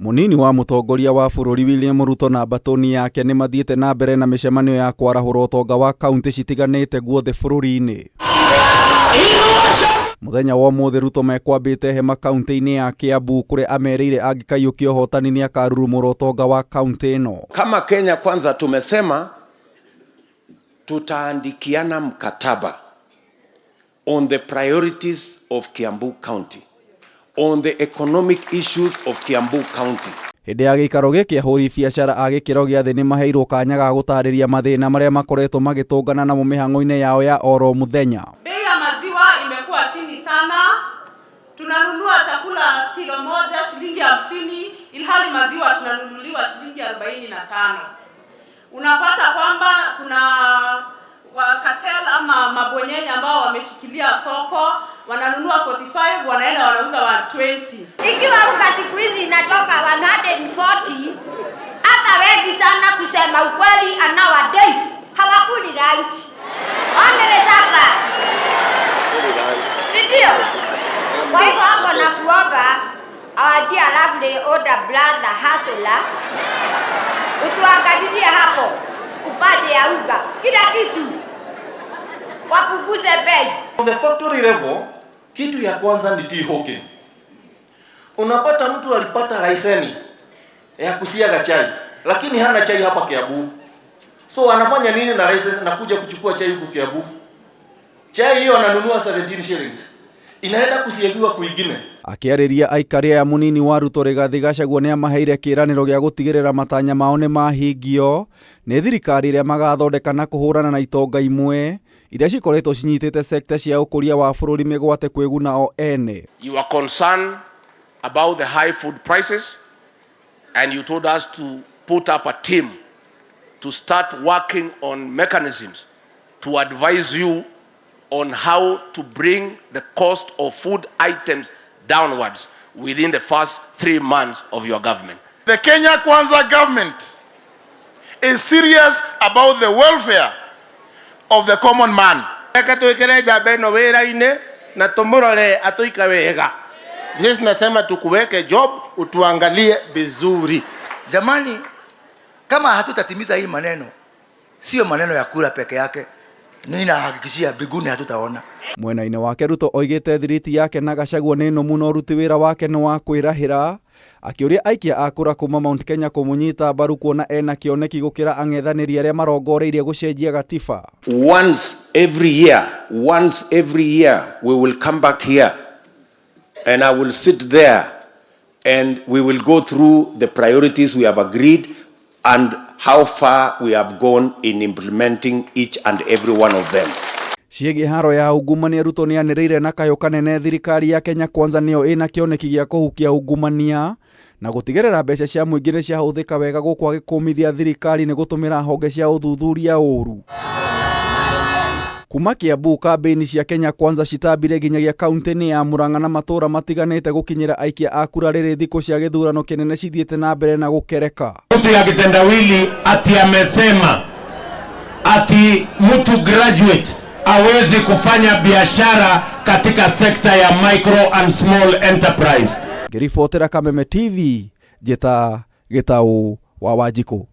Mũnini wa mũtongoria wa bũrũri William Ruto na mbatũni yake nĩ mathiĩte na mbere na mĩcemanio ya kwarahũra ũtonga wa kaunti citiganĩte guothe bũrũri-inĩ. Mũthenya wa ũmũthĩ Ruto mekwambĩte hema kaunti-inĩ ya Kiambu kũrĩa amerĩire angĩkaiyũkia ũhotani nĩ akarurumũra ũtonga wa kaunti ĩno. Kama Kenya Kwanza tumesema tutaandikiana mkataba on the priorities of Kiambu County, on the economic issues of Kiambu County. Hĩndĩ ya gĩikaro gĩkĩ ahũri biacara a gĩkĩro gĩa thĩ nĩ maheirwo kanya ga gũtarĩria mathĩna marĩa makoretwo magĩtũngana namo mĩhang'o-inĩ yao ya oro mũthenya. Bei ya maziwa imekuwa chini sana. Tunanunua chakula kilo moja shilingi 50, ilhali maziwa tunanunuliwa shilingi 45. Unapata kwamba kuna wa cartel ama mabwenyenye ambao wameshikilia soko, wananunua 45, wanaenda wanauza 120. Ikiwa unga siku hizi inatoka 140, hata wengi sana kusema ukweli, and nowadays hawakuli lunch. Only supper. Si ndio? Kwa hivyo hapo nakuomba, our dear lovely older brother hustler, utuangalilie hapo upande ya unga, kila kitu wapunguze bei. On the factory level, kitu ya kwanza ni tea hawking. Unapata mtu alipata leseni ya kusiaga chai, lakini hana chai hapa Kiambu. So anafanya nini na license na kuja kuchukua chai huku Kiambu? Chai hiyo ananunua 17 shillings. Inaenda kusiagiwa kwingine. Akĩarĩria aikari aya, mũnini wa Ruto Rigathĩ Gachagua nĩ amaheire kĩĩranĩro gĩa gũtigĩrĩra matanya mao nĩ mahingio nĩ thirikari ĩrĩa magathondeka na kũhũrana na itonga imwe iria cikoretwo cinyitĩte sekta cia ũkũria wa bũrũri mĩgwate kwĩguna o ene. You are concerned about the high food prices, and you told us to put up a team to start working on mechanisms to advise you on how to bring the cost of food items downwards within the first 3 months of your government. The Kenya Kwanza government is serious about the welfare of the common man. Reke twikire njamba ĩno wĩra-inĩ na tũmũrore atũika wega. Sisi nasema tukuweke job, utuangalie vizuri. Jamani, kama hatutatimiza hii maneno, sio maneno ya kura peke yake, mimi nahakikishia mbinguni hatutaona. Mwena-inĩ wake Ruto oigĩte thiriti yake na Gachagua nĩ nũmu na ũruti wĩra wake nĩ wa kwĩrahĩra, akĩũria aikia a kũra kuma Mount Kenya kũmũnyita mbaru kuona ena kĩoneki gũkĩra ang'ethanĩri arĩa marongoreirie gũcenjia gatiba. Once every year, once every year, we will come back here and I will sit there and we will go through the priorities we have agreed and how far we have gone in implementing each and every one of them. Ciĩgiĩ haro ya ungumania, Ruto nĩ anĩrĩire na kayũ kanene thirikari ya Kenya Kwanza nĩyo ĩna kĩoneki gĩa kũhukia ungumania na gũtigĩrĩra mbeca cia mũingĩ nĩ ciahũthĩka wega, gũkũ agĩkũmithia thirikari nĩ gũtũmĩra honge cia ũthuthuria ũru. Kuma Kiambu, kambĩini cia Kenya Kwanza citambire nginyagia kaunti-inĩ ya Murang'a na matũũra matiganĩte gũkinyĩra aikia a kura rĩrĩ thikũ cia gĩthurano kĩnene cithiĩte na mbere na gũkereka. Mtu ya kitendawili ati amesema ati mtu graduate awezi kufanya biashara katika sekta ya micro and small enterprise. Ngĩribotera Kameme TV, njĩta Gĩtaũ wa Wanjikũ.